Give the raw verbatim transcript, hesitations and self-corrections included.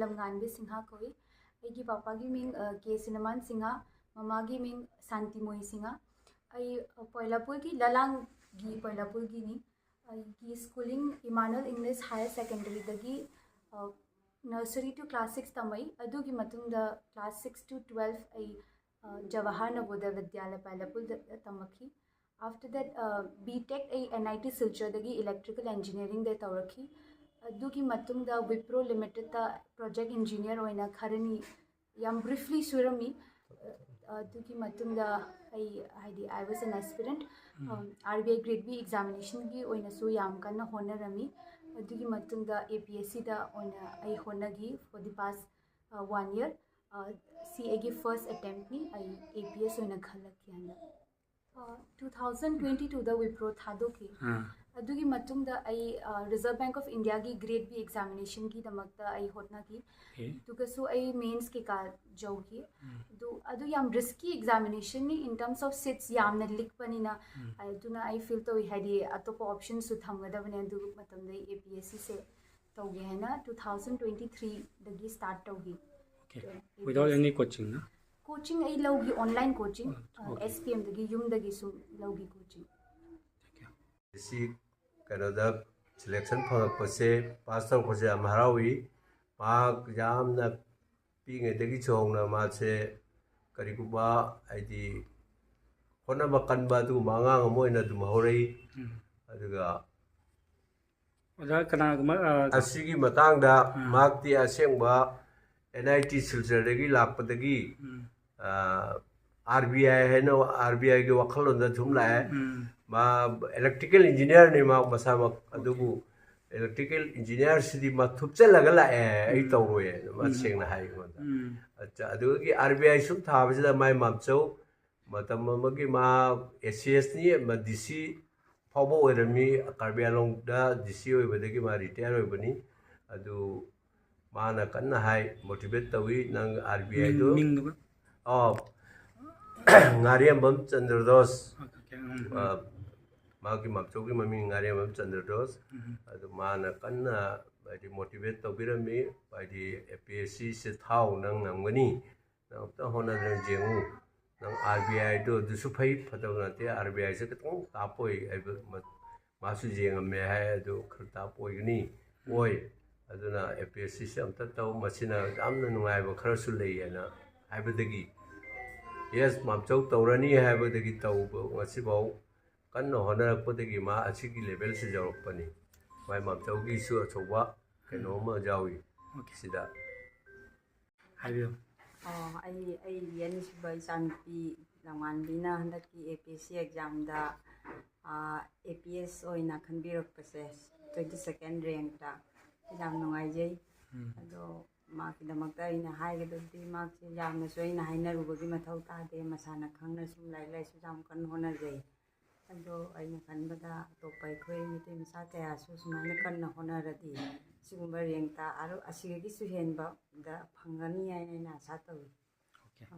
ꯂꯝꯉꯥꯟꯕꯤ ꯁꯤꯡꯍ ꯀꯧꯏ꯫ ꯑꯩꯒꯤ ꯄꯥꯄꯥꯒꯤ ꯃꯤꯡ, ꯑ, ꯀꯦ ꯁꯤꯅꯃꯥꯟ ꯁꯤꯡꯍ, ꯃꯃꯥꯒꯤ ꯃꯤꯡ ꯁꯥꯟꯇꯤꯃꯣꯏ ꯁꯤꯡꯍ꯫ ꯑꯩ, ꯑ, ꯄꯣꯏꯂꯥꯄꯨꯔꯒꯤ, ꯂꯂꯥꯡꯒꯤ ꯄꯣꯏꯂꯥꯄꯨꯔꯒꯤꯅꯤ꯫ ꯑꯩꯒꯤ schooling Emmanuel English Higher Secondaryꯗꯒꯤ, ꯑ, nursery to class six ꯇꯝꯃꯛꯏ꯫ ꯑꯗꯨꯒꯤ ꯃꯇꯨꯡꯗ class six to twelve ꯑꯩ, ꯑ, ꯖꯋꯥꯍꯔ ꯅꯕꯣꯗꯌ ꯕꯤꯗ꯭ꯌꯥꯂꯌ ꯄꯣꯏꯂꯥꯄꯨꯔꯗ ꯇꯝꯃꯛꯈꯤ꯫ After that, ꯑ, B Tech ꯑꯩ N I T ꯁꯤꯜꯆꯔꯗꯒꯤ electrical engineeringꯗ ꯇꯧꯔꯛꯈꯤ꯫ ꯑꯗꯨꯒꯤ ꯃꯇꯨꯡꯗ Wipro Limitedꯇ project engineer ꯑꯣꯏꯅ ꯈꯔꯅꯤ ꯌꯥꯝ briefly ꯁꯨꯔꯝꯃꯤ꯫ ꯑ, ꯑꯗꯨꯒꯤ ꯃꯇꯨꯡꯗ ꯑꯩ, ꯍꯥꯏꯗꯤ, I was an aspirant, ꯎꯝ꯫ ꯑꯝ, R B I Grade B examinationꯒꯤ ꯑꯣꯏꯅꯁꯨ ꯌꯥꯝ ꯀꯟꯅ ꯍꯣꯠꯅꯔꯝꯃꯤ꯫ ꯑꯗꯨꯒꯤ ꯃꯇꯨꯡꯗ A P S Cꯗ ꯑꯣꯏꯅ ꯑꯩ ꯍꯣꯠꯅꯈꯤ for the past, ꯑ, one year꯫ ꯑ, ꯁꯤ ꯑꯩꯒꯤ first attemptꯅꯤ, ꯑꯩ A P S ꯑꯣꯏꯅ ꯈꯜꯂꯛꯀꯦ ꯍꯥꯏꯅ꯫ ꯑ, two thousand twenty twoꯗ Wipro ꯊꯥꯗꯣꯛꯈꯤ꯫ ꯑꯥ꯫ ꯑꯗꯨꯒꯤ ꯃꯇꯨꯡꯗ ꯑꯩ, ꯑ, Reserve Bank of Indiaꯒꯤ Grade B examinationꯒꯤꯗꯃꯛꯇ ꯑꯩ ꯍꯣꯠꯅꯈꯤ꯫ Okay꯫ ꯑꯗꯨꯒꯁꯨ ꯑꯩ mains ꯀꯩꯀꯥ ꯌꯧꯈꯤ꯫ ꯎꯝ꯫ ꯑꯗꯨ, ꯑꯗꯨ ꯌꯥꯝ risky examinationꯅꯤ, in terms of seats ꯌꯥꯝꯅ ꯂꯤꯛꯄꯅꯤꯅ꯫ ꯎꯝ꯫ ꯑꯗꯨꯅ ꯑꯩ feel ꯇꯧꯏ, ꯍꯥꯏꯗꯤ, ꯑꯇꯣꯞꯄ optionꯁꯨ ꯊꯝꯒꯗꯕꯅꯦ꯫ ꯑꯗꯨ ꯃꯇꯝꯗ ꯑꯩ A P S Cꯁꯦ ꯇꯧꯒꯦ ꯍꯥꯏꯅ two thousand twenty threeꯗꯒꯤ start ꯇꯧꯈꯤ꯫ Okay꯫ ꯑꯗꯣ Without A P S C any coachingꯅ? Coaching ꯑꯩ ꯂꯧꯈꯤ, online coaching, ꯑꯣ, ꯑ, okay꯫ S P Mꯗꯒꯤ, ꯌꯨꯝꯗꯒꯤ ꯁꯨꯝ ꯂꯧꯈꯤ coaching꯫ Thank you꯫ ꯁꯤ ꯀꯩꯅꯣꯗ selection ꯐꯪꯉꯛꯄꯁꯦ, pass ꯇꯧꯔꯛꯄꯁꯦ ꯌꯥꯝ ꯍꯔꯥꯎꯏ꯫ ꯃꯍꯥꯛ ꯌꯥꯝꯅ ꯄꯤꯛꯏꯉꯩꯗꯒꯤꯁꯨ ꯍꯧꯅ ꯃꯥꯁꯦ ꯀꯔꯤꯒꯨꯝꯕ, ꯍꯥꯏꯗꯤ, ꯍꯣꯠꯅꯕ ꯀꯟꯕ ꯑꯗꯨꯒꯨꯝꯕ ꯑꯉꯥꯡ ꯑꯃ ꯑꯣꯏꯅ ꯑꯗꯨꯝ ꯍꯧꯔꯛꯏ꯫ ꯎꯝ꯫ ꯑꯗꯨꯒ ꯑꯣꯖꯥ, ꯀꯅꯥꯒꯨꯝꯕ, ꯑ, ꯑꯁꯤꯒꯤ ꯃꯇꯥꯡꯗ ꯎꯝ꯫ ꯃꯍꯥꯛꯇꯤ ꯑꯁꯦꯡꯕ N I T ꯁꯤꯜꯆꯔꯗꯒꯤ ꯂꯥꯛꯄꯗꯒꯤ, ꯎꯝ꯫ ꯑ, R B I ꯍꯥꯏꯅ, R B Iꯒꯤ ꯋꯥꯈꯜꯂꯣꯟꯗ ꯁꯨꯝ ꯂꯥꯛꯑꯦ꯫ ꯎꯝ꯫ ꯃꯥ electrical engineerꯅꯤ ꯃꯥ ꯃꯁꯥꯃꯛ꯫ Okay꯫ ꯑꯗꯨꯕꯨ electrical engineerꯁꯤꯗꯤ ꯃꯥ ꯊꯨꯞꯆꯜꯂꯒ ꯂꯥꯛꯑꯦ, "ꯑꯩ ꯎꯝ꯫ ꯇꯧꯔꯣꯏ" ꯍꯥꯏꯅ ꯃꯥ ꯎꯝ꯫ ꯁꯦꯡꯅ ꯍꯥꯏ ꯑꯩꯉꯣꯟꯗ꯫ ꯎꯝ꯫ ꯑꯠꯆꯥ, ꯑꯗꯨꯗꯒꯤ R B I ꯁꯨꯝ ꯊꯥꯕꯁꯤꯗ ꯃꯥꯏ ꯃꯥꯝꯆꯧ ꯃꯇꯝ ꯑꯃꯒꯤ ꯃꯥ A C Sꯅꯤ, ꯑꯃ D C ꯐꯥꯎꯕ ꯑꯣꯏꯔꯝꯃꯤ꯫ ꯀꯥꯔꯕꯤ ꯑꯪꯂꯣꯡꯗ D C ꯑꯣꯏꯕꯗꯒꯤ ꯃꯥ retire ꯑꯣꯏꯕꯅꯤ꯫ ꯑꯗꯨ ꯃꯥꯅ ꯀꯟꯅ ꯍꯥꯏ, motivate ꯇꯧꯏ, "ꯅꯪ R B I ꯗꯨ", ꯃꯤꯡ-, ꯃꯤꯡꯗꯨꯒ? ꯑꯣ, ꯉꯥꯔꯤꯌꯥꯝꯕꯝ ꯆꯟꯗ꯭ꯔꯗꯣꯁ꯫ Okay, okay, ꯎꯝ, ꯎꯝ꯫ ꯑ, ꯃꯍꯥꯛꯀꯤ ꯃꯥꯝꯆꯧꯒꯤ ꯃꯃꯤꯡ ꯉꯥꯔꯦꯝꯕꯝ ꯆꯟꯗ꯭ꯔꯗꯣꯁ꯫ ꯑꯗꯨ ꯃꯥꯅ ꯀꯟꯅ, ꯍꯥꯏꯗꯤ, ꯃꯣꯇꯤꯚꯦꯠ ꯇꯧꯕꯤꯔꯝꯃꯤ꯫ ꯍꯥꯏꯗꯤ, "ꯑꯦ ꯄꯤ ꯑꯦꯁ ꯁꯤꯁꯦ ꯊꯥꯎ, ꯅꯪ ꯉꯝꯒꯅꯤ, ꯅꯪ ꯑꯝꯇ ꯍꯣꯠꯅꯗꯅ ꯌꯦꯡꯉꯨ, ꯅꯪ ꯑꯥꯔ ꯕꯤ ꯑꯥꯏꯗꯣ ꯑꯗꯨꯁꯨ ꯐꯩ, ꯐꯠꯇꯕ ꯅꯠꯇꯦ, ꯑꯥꯔ ꯕꯤ ꯑꯥꯏꯁꯦ ꯈꯤꯇꯪ ꯇꯥꯞ ꯑꯣꯏ" ꯍꯥꯏꯕ ꯃ-, ꯃꯥꯁꯨ ꯌꯦꯡꯉꯝꯃꯦ ꯍꯥꯏ꯫ ꯑꯗꯨ ꯈꯔ ꯇꯥꯞ ꯑꯣꯏꯒꯅꯤ, ꯑꯣꯏ꯫ ꯑꯗꯨꯅ "ꯑꯦ ꯄꯤ ꯑꯦꯁ ꯁꯤꯁꯦ ꯑꯝꯇ ꯇꯧ, ꯃꯁꯤꯅ ꯌꯥꯝꯅ ꯅꯨꯡꯉꯥꯏꯕ ꯈꯔꯁꯨ ꯂꯩ" ꯍꯥꯏꯅ ꯍꯥꯏꯕꯗꯒꯤ, "ꯌꯦꯁ, ꯃꯥꯝꯆꯧ ꯇꯧꯔꯅꯤ" ꯍꯥꯏꯕꯗꯒꯤ ꯇꯧꯕ, ꯉꯁꯤꯐꯥꯎ ꯀꯟꯅ ꯍꯣꯠꯅꯔꯛꯄꯗꯒꯤ ꯃꯥ ꯑꯁꯤꯒꯤ ꯂꯦꯚꯦꯜꯁꯤ ꯌꯧꯔꯛꯄꯅꯤ꯫ ꯃꯥꯏ ꯃꯥꯝꯆꯧꯒꯤꯁꯨ ꯑꯆꯧꯕ ꯀꯩꯅꯣ ꯑꯃ ꯌꯥꯎꯏ꯫ Okay. ꯁꯤꯗ ꯍꯥꯏꯕꯤꯌꯨ꯫ ꯑꯣ, ꯑꯩ ꯑꯩꯒꯤ ꯑꯅꯤꯁꯨꯕ ꯏꯆꯥꯅꯨꯄꯤ ꯂꯝꯉꯥꯟꯕꯤꯅ ꯍꯟꯗꯛꯀꯤ ꯑꯦ ꯄꯤ ꯑꯦꯁ ꯁꯤ ꯑꯦꯛꯖꯥꯝꯗ ꯑꯦ ꯄꯤ ꯑꯦꯁ ꯑꯣꯏꯅ ꯈꯟꯕꯤꯔꯛꯄꯁꯦ, ꯇ꯭ꯋꯦꯟꯇꯤ ꯁꯦꯀꯦꯟ ꯔꯦꯡꯛꯇ, ꯌꯥꯝ ꯅꯨꯡꯉꯥꯏꯖꯩ꯫ ꯎꯝ. ꯑꯗꯣ ꯃꯍꯥꯛꯀꯤꯗꯃꯛꯇ ꯑꯩꯅ ꯍꯥꯏꯒꯗꯕꯗꯤ, ꯃꯍꯥꯛꯁꯦ ꯌꯥꯝꯅꯁꯨ ꯑꯩꯅ ꯍꯥꯏꯅꯔꯨꯕꯒꯤ ꯃꯊꯧ ꯇꯥꯗꯦ, ꯃꯁꯥꯅ ꯈꯪꯅ ꯁꯨꯝ ꯂꯥꯏꯔꯤꯛ ꯂꯥꯏꯁꯨ ꯌꯥꯝ ꯀꯟꯅ ꯍꯣꯠꯅꯖꯩ꯫ ꯑꯗꯣ ꯑꯩꯅ ꯈꯟꯕꯗ ꯑꯇꯣꯞꯄ ꯑꯩꯈꯣꯏ ꯃꯩꯇꯩ ꯃꯆꯥ ꯀꯌꯥꯁꯨ ꯁꯨꯃꯥꯏꯅ ꯀꯟꯅ ꯍꯣꯠꯅꯔꯗꯤ ꯁꯤꯒꯨꯝꯕ ꯔꯦꯡꯛꯇ ꯑꯔꯨ-, ꯑꯁꯤꯗꯒꯤꯁꯨ ꯍꯦꯟꯕꯗ ꯐꯪꯒꯅꯤ ꯍꯥꯏꯅ ꯑꯩꯅ ꯑꯥꯁꯥ ꯇꯧꯏ꯫ Okay. ꯑ,